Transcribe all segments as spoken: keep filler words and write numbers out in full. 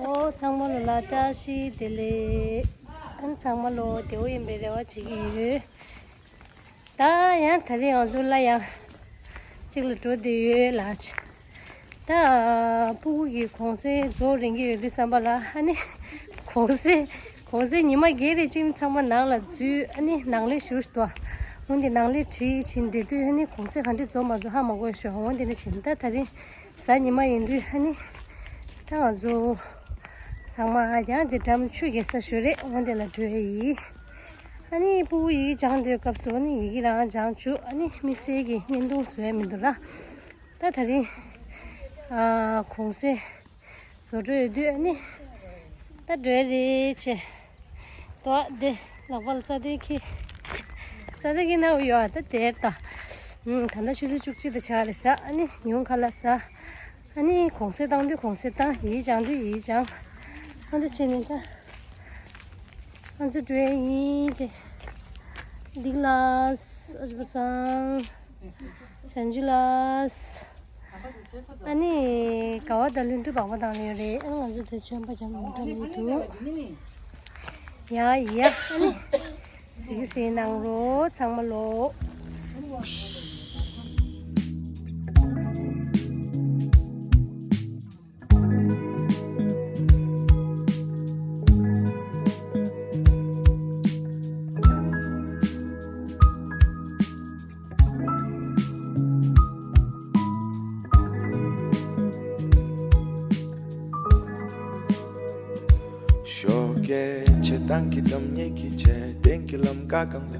ཨོ་ཚང་མ་ལོ་ལ་བཀྲ་ཤིས་བདེ་ལེགས། ཨ་ནི་ཚང་མ་ལོ་བདེ་བོ་ཡིན་པའི་རེ་བ་བྱེད་ཀྱི་ཡོད། ད་ཡང་ད་རེས་ང་ཚོ་སླར་ཡང་གཅིག་ལ་འགྲོ་བསྡད་ཡོད་ལགས། ད་སྤུ་གུ་གི་གུང་སེང་རྫོགས་རན་གྱི་ཡོད་དུས་ཙམ་པ་ལ་ཨ་ནི་གུང་སེང་གུང་སེང་ཉི་མ་བརྒྱད་རེ་གཅིག་ནི་ཚང་མ་ནང་ལ་འཛུལ། ཨ་ནི་ནང་ལས་ཞུ་ཞུ་དོ། འོན་ཏེ་ནང་ལས་བྲིས་ཕྱིན་བསྡད་དུས་ཨ་ནི་གུང་སེང་ག་འདྲས་རྫོགས་མ་རྫོགས་ཧ་མ་གོ་ཤོག་འོན་ཏེ་ནི་ཕྱིན་ད་ད་རིང་གཟའ་ཉི་མ་ཡིན་དུས་ཨ་ནི་ད་ང་ཚོ་ཚང་མ་ཡང་འདི་འགྲམ་ཆུ་རྐྱལ་ས་ཞོ་རེད། འོན་ཏེ་ལ་འགྲོ་ཡ་ཡིན། ཨ་ནི་སྤུ་གུ་ཡི་གེ་སྦྱང་འདོད་སྐབས་སུ་ཨ་ནི་ཡི་གེ་རང་སྦྱང་བཅུག་ཨ་ནི་དམིགས་བསལ་གྱི་བརྙན་ཐུང་བཟོ་ཡ་མི་འདུག་ར། ད་ད་རིང་ཨ་གུང་སེང་རྫོགས་འགྲོ་ཡོད་དུས་ཨ་ནི་ད་འགྲོ་ཡ་རེད་ཆེ། དོ་དེ་ལག་པ་ལ་རྩ་དེ་ཁྱེར། རྩ་དེ་ཁྱེར་ན་ཡོད་ཨ་ད་དེར་ད། ད་ལྟ་ཆུ་ཚོད་བཅུ་གཅིག་དང་ཆ་རེ་ཟ། ཨ་ནི་ཉུང་ཁ་ལ་ཟ། ཨ་ནི་གུང་སེང་བཏང་དུས་གུང་སེང་བཏང་། ཡིག་སྦྱང་དུས་ཡིག་སྦྱང་། ཨ་འདི་བྱས་ནས་ད། ང་ཚོ་འགྲོ་ཡ་ཡིན་ཏེ། འདིག་ལགས། ཨ་ཅག་པ་སངས། བྱང་ཆུབ་ལགས། ཨ་ནི་དགའ་བ་དང་ལྷུན་གྲུབ་བག་མ་དང་ལེན་རེད། ཨ་ནི་ང་ཚོ་དེ་ཆོན་པ་རྒྱབ་མོ་འགྲོ་གི་འདུག་ཡ་ཡ། ཨ་ནི་གཟིགས་གཟིགས་གནང་རོགས་ཚང་མ་ལོ། ཞོགས་ཀས་ཆེ་ཐང་གི་སྒྲོམ་ཉེ་གི་ཆེ་སྟེང་གི་ལམ་ཀ་གང་ལ་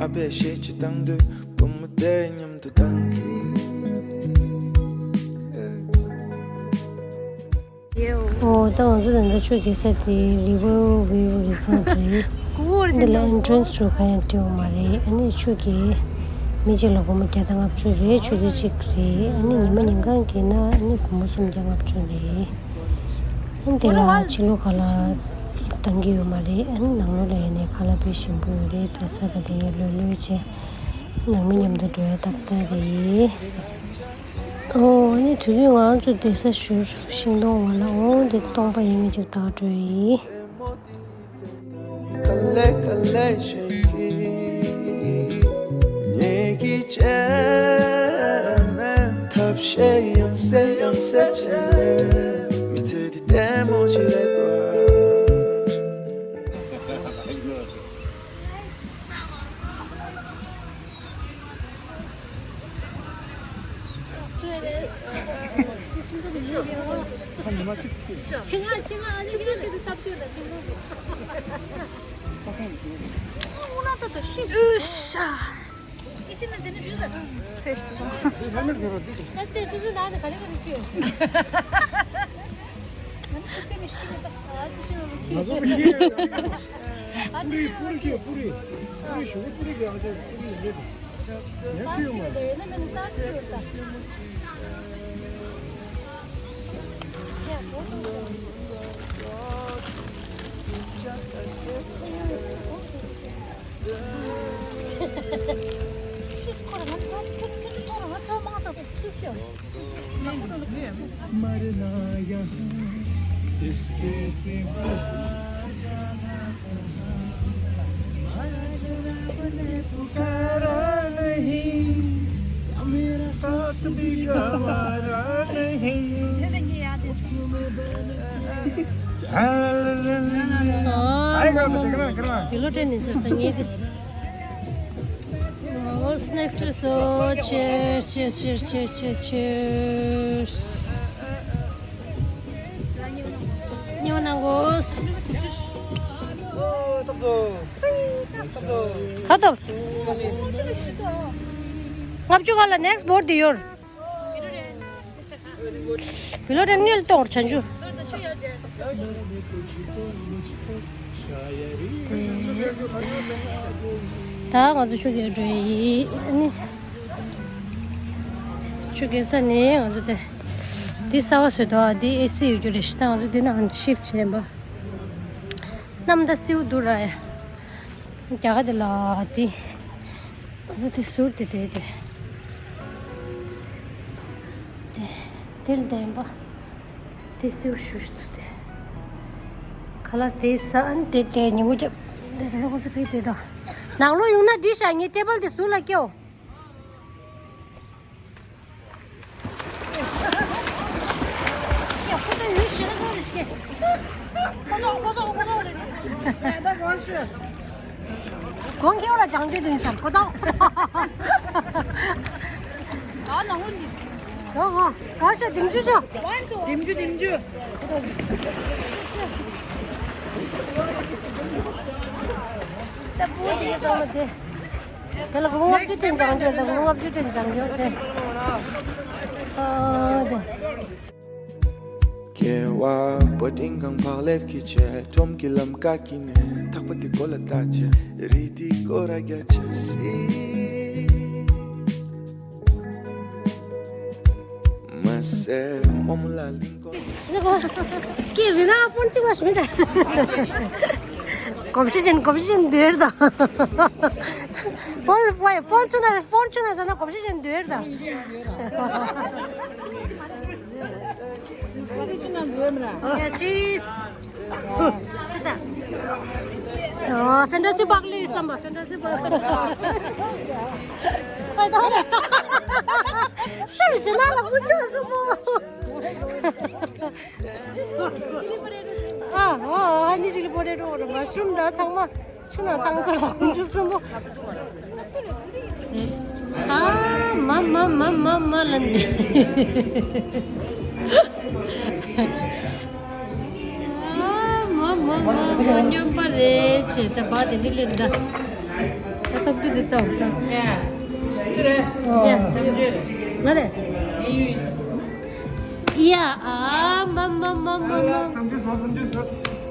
ཨ་ཕས་ཤེད་ཅི་བཏང་དུས་བུ་མོ་དེ་མཉམ་དུ་བཏང་གི། ཨོ་ད་ང་ཚོ་ད་ལྟ་ཆུ་རྐྱལ་ས་དེ་རི་ཝར་ཝིའུ་རི་ཚང་རེད། འདི་ལ་ཨེན་ཊྲན་སི་འགྲོ་མཁན་ཡང་སྤྲད་ཡོད་མ་རེད། ཨ་ནི་ཆུ་རྐྱལ་མི་གཅིག་ལ་སྒོར་མོ་བརྒྱ་དང་ལྔ་བཅུ་རེད། ཆུ་རྐྱལ་གཅིག་རེད། ཨ་ནི་ཉི་མ་ཉིན་གང་བརྒྱབ་ན་ཨ་ནི་སྒོར་མོ་སུམ་བརྒྱ་ལྔ་བཅུ་རེད། ཨ་ནི་དེ་ལ་ཕྱི་ལོགས་ཁ་ལག་བཏང་གི་ཡོད་མ་རེད། ཨ་ནི་ནང་ལོགས་ལ་ཡིན་ནའི་ཁ་ལག་དཔེ་ཞིམ་པོ་ཡོད་རེད། ད་ས་ད་དེ་ཡ་ལོས་ལོས་བྱས་ནང་མི་མཉམ་དུ་འགྲོ་ཡ་ཏག་ཏག་རེད། ཨོ་ཨ་ནི་དུས་རྒྱུན་ང་ཚོ་བསྡད་ས་ཞོར་ཤིང་སྡོང་བ་ལ་ཨོ་འདི་སྟོང་པ་ཡིན་མི་ཅིག་བཏགས་འགྲོ་ཡི། ག་ལེ་ག་ལེ་ཞིག་གིས་ངེད་ཀྱི་ཆེད་ཐབས་ཤེས་ཡང་སེ་ཡང་སེ་བྱས་མི་ཚེ་འདི་ལྟད་མོ་ཞིག་རེད་པ། ཆེད་མངགས་ཆེད་མངགས་ཨ་ནི་ཁྱེད་ཀྱི་ཆེད་དུ་སྟབས་བསྐྱོད་དང་ཆེད་མངགས་ཀྱི། ཨུ་ཤ། ཨི་ཅི་ན་དེ་ནི་ཇུ་ཟ། ད་དེ་སུ་སུ་ན་ནི་ག་རེ་ག་རེ་ཁྱོད། ང་ཚོ་ཁྱེད། ཨ་ཅི་ཤི་བ་ཁྱེད། ཨ་ཅི་ཤི་བ་ཁྱེད། པུ་རི་པུ་རི་ཁྱེད་པུ་རི། པུ་རི་ཞུ་པུ་རི་གི་ཨ་ཅག་པུ་རི་ལེབ། ཡང་ཁྱོད་མ། ཨོ། སི་ནེག་སི་ལ་སོ། Cheers, cheers, cheers, cheers, cheers, cheers. ཉོ་ན་གོ། ཁ་ཐབ། ལྔ་བཅུ་ག་ལ་ནེག་སི་བོར་དི་ཡོར། བི་ལོ་དྲན་ངེས་གཏོང་བར་བྱ་འཇུ། ད་ང་ཚོ་ཆུ་རྐྱལ་འགྲོ་ཡི་ཨ་ནི། ཆུ་རྐྱལ་ས་ནས་ང་ཚོ་དེ། འདི་གསར་པ་བཟོས་འདུག་ཨ་འདི་ཨེ་སི་ཡོད་རྒྱུ་རེད་ཤི། ད་ང་ཚོ་འདི་ནང་ཤིབ་བྱས་པ། གནམ་ད་སེའུ་འདུག་ར་ཡ། རྒྱ་གར་དེ་ལ་འདི། ང་ཚོ་དེ་ཟུར་དེ་དེ་དེ་དེ་དེ་ལྡན་པ་དེ་ཟུར་ཞུ་ཞུ་དེ་ཁ་ལག་དེ་ཟ་ཨན་དེ་དེ་ཉིན་གུང་ཅབ་དེ་དེ་ལོ་ཁོ་ཚོ་ཕེ་དེ་དང་ནང་ལོ་ཡོང་ན་འགྲིག་ཤག་ངའི་ཊེ་བལ་དེ་ཟུར་ལ་སྐྱོ། གོང་ཁེ་བ་ལ་སྦྱང་རྒྱུ་དེ་ཡིན་སམ་གོ་ཏོག་ཨ་ནང་ལོ་འདི། ཡོ་ཧོ། ག་ཤ་ལྡེམ་ཆུ་ཤོ། ལྡེམ་ཆུ་ལྡེམ་ཆུ། ད་པུ་དེ་ཡོད་དམ་དེ། དེ་ལ་སྒོར་མོ་ལྔ་བཅུ་ཅན་སྦྱང་རྒྱུ་དང་སྒོར་མོ་ལྔ་བཅུ་ཅན་སྦྱང་རྒྱུ་དེ། ཨ་དེ། ཁེ་བ་པོ་ཏིང་གང་བག་ལེབ་ཀྱི་ཆེ་ཁྲོམ་གྱི་ལམ་ཀ་ཀི་ནས་ཐག་པ་དེ་གོ་ལ་ལྟ་ཆེ་རི་དེ་གོ་ར་རྒྱ་ཆེ་སི། མ་སེ་མོ་མོ་ལ་ལིང་གོ། ཀི་རི་ན་ཕོན་ཅིག་བ་ཤི་མི་ད། གོམས་གཤིས་ཅན་གོམས་གཤིས་ཅན་འདུལ་ད། ཕོན་ཕོན་ཕོན་ཆུ་ན་ཕོན་ཆུ་ན་ཟ་ན་གོམས་གཤིས་ཅན་འདུལ་ད། ཡ་ཅིས། ཅི་ད། ཨོ་ཧྥན་ཏ་སི་པཱག་ལི་བསམ་པ་ཧྥན་ཏ་སི་པཱག་ལི། ཨ་ད་ཧོ་རེ། སུ་ཞི་ན་ལ་མུ་ཅོ་སུ་མོ། ཨ་ཨ་ཨ་ནི་ཞིག་ལ་པོ་ཏེ་ཏོ་རེ་མ་ཤུམ་ད་ཚང་མ། ཆུ་ནང་བཏང་ས་ལ་ཁོང་ཚོ་གསོན་པོ། ཨ་མ་མ་མ་མ་མ་ལ་འདི། ཨ་མ་མ་མ་མ་སྨྱོན་པ་རེད་ཆེ་ད་བ་དེ་འདི་ལེན་ད། ད་ཐབ་ཀྱི་འདི་ལྟ་འོ་ད། ཡ། ང་རེད། ཡ་ཨ་མ་མ་མ་མ་མ། བསམ་རྒྱུ་བཟོ་བསམ་རྒྱུ་བཟོ།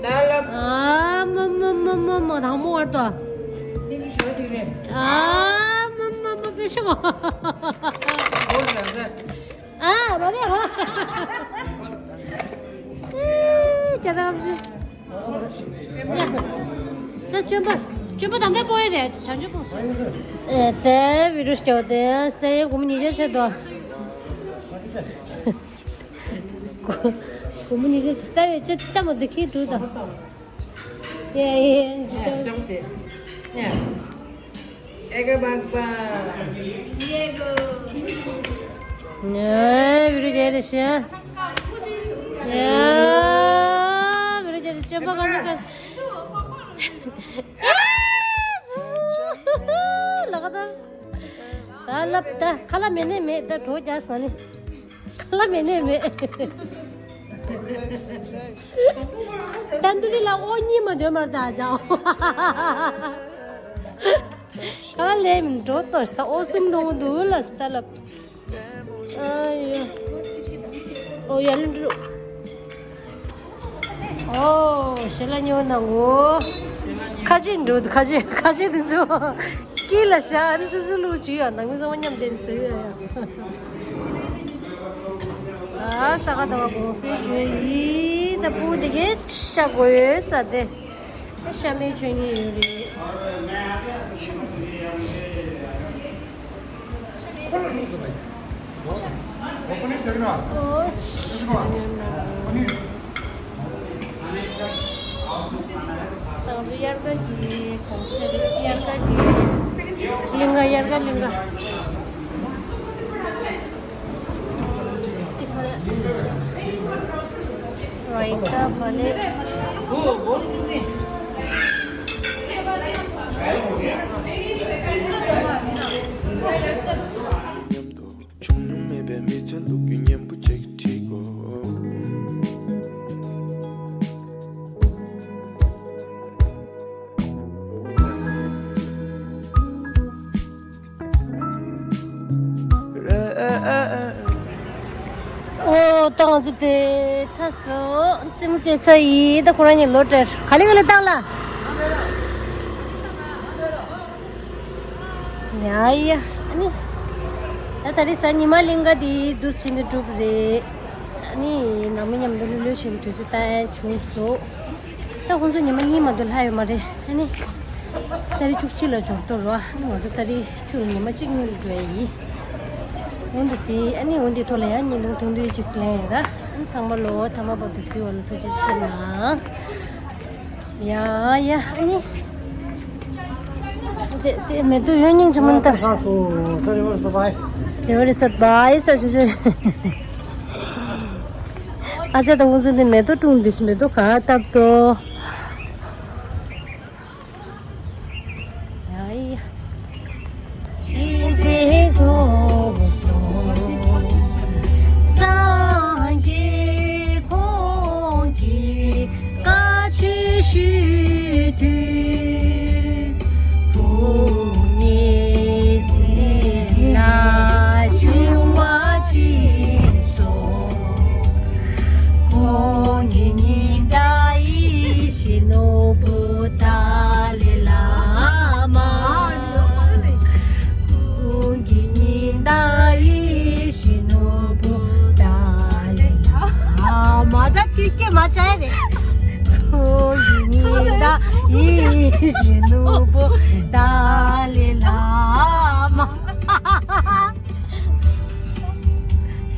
ཨ་མ་མ་མ་མ་མ་དང་མོ་བར་དོ། ཨ་མ་མ་མ་པེ་ཤོ། ཨ་མ་རེད་ཧ། ཨེ་ཀྱ་ད་བཞི། ཡ། ད་སྤྱོན་པ། སྤྱོན་པ་དང་ད་པོ་ཡེ་རེད་བྱང་ཆུབ་པོ། ཨེ་དེ་བི་རུ་སྐྱོ་དེ་སེ་ཡེ་གུམ་ཉི་ཇེ་ཆེ་དོ། སྒོར་མོ་ཉི་ཤུ་ཞིག་ལྟ་བའི་ཆེད་ལྟ་མ་འདི་ཁྱི་འགྲོ་དང་། ཡེ་ཡེ་ཡེ་ཅང་ཅང་ཞེས། ཨེ་ཀ་བག་པ། ཡེ་གོ། ནེ་བི་རུ་རྒྱལ་རེ་ཤི། ཡ་བི་རུ་རྒྱལ་རེ་ཅན་པ་ག་ནི་ག། ལག་དར། ད་ལབ་ད་ཁ་ལ་མེ་ནེ་མེ་ད་གྲོ་རྒྱག་སོང་ནི། ཁ་ལ་མེ་ནེ་མེ། ད་འདུ་ལི་ལ་ཨོ་གཉིས་མ་འདོད་མར་ད་ཅའོ། ཁ་ལ་མེ་འགྲོ་ཏོ་ད་ཨོ་གསུམ་འདོང་འདུག་ལ་སི་ད་ལབ། ཨ་ཡོ། ཨོ་ཡ་ལི་འགྲོ། ཨོ་ཞེ་ལ་ཉོ་ན་འོ། ཁ་ཆེ་འགྲོ་ཁ་ཆེ་ཁ་ཆེ་དུ་ཚོ། ཀི་ལ་ཤ་ཨ་ནི་སུ་སུ་ལུ་ཅི་ཡ་ནང་མི་ཚང་མ་མཉམ་དེ་ཟེར་ཡ་ཡ། ཨ་ས་ག་ད་བ་གོང་སེ་ཞུ་ཡི་ད་པུ་དེ་གེ་ཤ་གོ་ཡོད་ས་དེ། ཤ་མེད་ཆོས་ཉིད་ཡོད་རེད། ཨོ། དབྱར་ཁ་གི་གོང་ས་རེད། དབྱར་ཁ་གི་གླིང་ག་དབྱར་ཁ་གླིང་ག། དེ་ག་རེད། རའི་ཏ་བ་ལེ། མཉམ་དུ་བྱུང་མྱོང་མེད་པའི་མི་ཚོའི་ལོ་རྒྱུས་སྙན་པོ་ཅིག་བྲིས་དགོས། ཨོ་ད་ང་ཚོ་དེ་ཚ་སོ་རྩེད་མོ་རྩེ་ཚ་ཡིན་ད་ཁོ་རང་གཉིས་ལོ་བཀྲ་ག་ལེ་ག་ལེ་བཏང་ལ། ཡ་ཡ་ཨ་ནི། ད་ད་རེས་གཟའ་ཉི་མ་གླིང་ག་དེ་འདུག་ཕྱིན་ཏེ་གྲུབ་རེད། ཨ་ནི་ནང་མི་མཉམ་དུ་ལྷོད་ལྷོད་བྱེད་པའི་དུས་ཚོད་ད་བྱུང་སོང་། ད་ཁོང་ཚོ་ཉི་མ་གཉིས་མ་གཏོགས་ལྷག་ཡོད་མ་རེད་ཨ་ནི། ཏ་རིག་བཅུ་གཅིག་ལ་འབྱོར་ཐོ་རོ། ཨ་ནི་ང་ཚོ་ཏ་རིག་བཅུ་ལ་ཉི་མ་གཅིག་སྔོན་འགྲོ་ཡ་ཡིན། འོན་ཏུ་སི་ཨ་ནི་འོན་ཏེ་ཐོ་ལ་ཡང་ཉིན་ཐུང་ཐུང་དུས་གཅིག་ལེན་ཡ་ར། ཨ་ནི་ཚང་མ་ལོ་ཐ་མ་བར་དུ་སི་བ་ལ་ཐུགས་རྗེ་ཆེ་གནང་། ཡ་ཡ་ཨ་ནི། དེ་དེ་མེ་ཏོག་ཡོད་སྙིང་རྗེ་མོ་ལྟར། དེ་བ་རི་སོར་བའི་ས་ཆུ་ཆུ། ཨ་ཅག་དང་ཁོང་ཚོ་འདི་མེ་ཏོག་བཀྲུངས་འདུག་མེ་ཏོག་ག་བཏབ་ཏོ། ཡ་ཡ། ཞི་བདེ་ཐོབ་སོང་། སངས་རྒྱས་ཁོང་གིས་བཀའ་ཆོས་ཞུས་དུས། ཕུགས་ནི་སེམས་ལ་ཞུ་བ་ཅིག་སོང་། ཁོང་གི་ཉི་ཟླ་ཡིད་བཞིན་ནོར་བུ་ཏཱ་ལའི་བླ་མ། ཁོང་གི་ཉི་ཟླ་ཡིད་བཞིན་ནོར་བུ་ཏཱ་ལའི་བླ་མ། ད་དེ་སྐད་མ་བྱ་ཡ་རེད། ཁོང་གི་ཉི་ཟླ་ཡིད་བཞིན་ནོར་བུ་ཏཱ་ལའི་བླ་མ།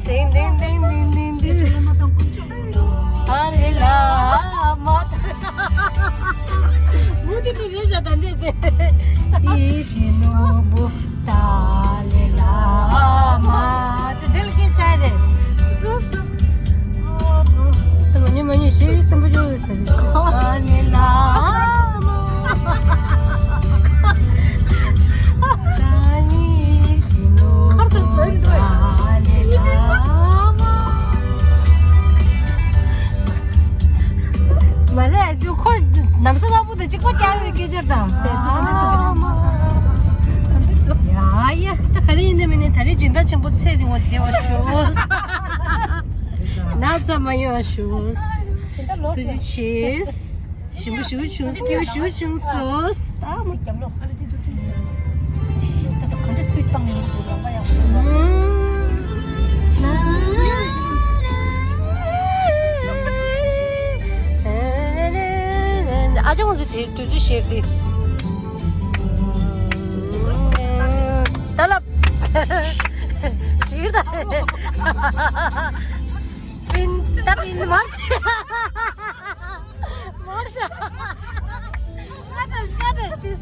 ཏིང་ཏིང་ཏིང་ཏིང་ཏིང་ཏིང་། ཏཱ་ལའི་བླ་མ། མུ་མཐུད་ནས་རེད་བཞག་ད་འདྲས་དེ། ཡིད་བཞིན་ནོར་བུ་ཏཱ་ལའི་བླ་མ། དེ་དེ་ལ་སྐད་ཆ་རེད། སོ་སོ། ད་མ་ཉེས་མ་ཉེས་ཞེས་ཡུལ་སེམས་པ་སྐྱོ་ཡོད་ས་རེད་ཤག་ཏཱ་ལའི་བླ་མ། ཁར་དང་བཙོན་འགྲོ། མ་རེད། ཁོ་ནམ་སེ་དབང་པོ་དང་གཅིག་པ་རྒྱག་ཡོད་སྐད་ཆ་དང་། ཡ་ཡ། ད་ག་རེ་ཡིན་ནའི་མིན་ནའི་ད་རེས་སྦྱིན་བདག་ཆེན་པོ་ཚེ་རིང་བ་བདེ་བར་ཤོག་ན་ཚ་མ་ཡོང་བ་ཤོག་ཐུགས་རྗེ་ཆེ། ཞིམ་པོ་ཞེ་པོ་བྱུང་། སྐྱིད་པོ་ཞེ་པོ་བྱུང་སོང་། ད་མོ་རྒྱབ་ལོག་ད་ལྟ་ག་འདྲ་སུས་བཏང་ཡོང་དུས་རང་པ་ཡག་པོ་ཡོད། ཨ་ཅག་ཁོང་ཚོ་དེ་དུས་ཚོད་ཤེར་ཏེ། ད་ལབ། ཤེར་ད། པིན་ད་པིན་མར་ཤེར། མར་ཤེར། ང་ད་ང་ད་ཏིས།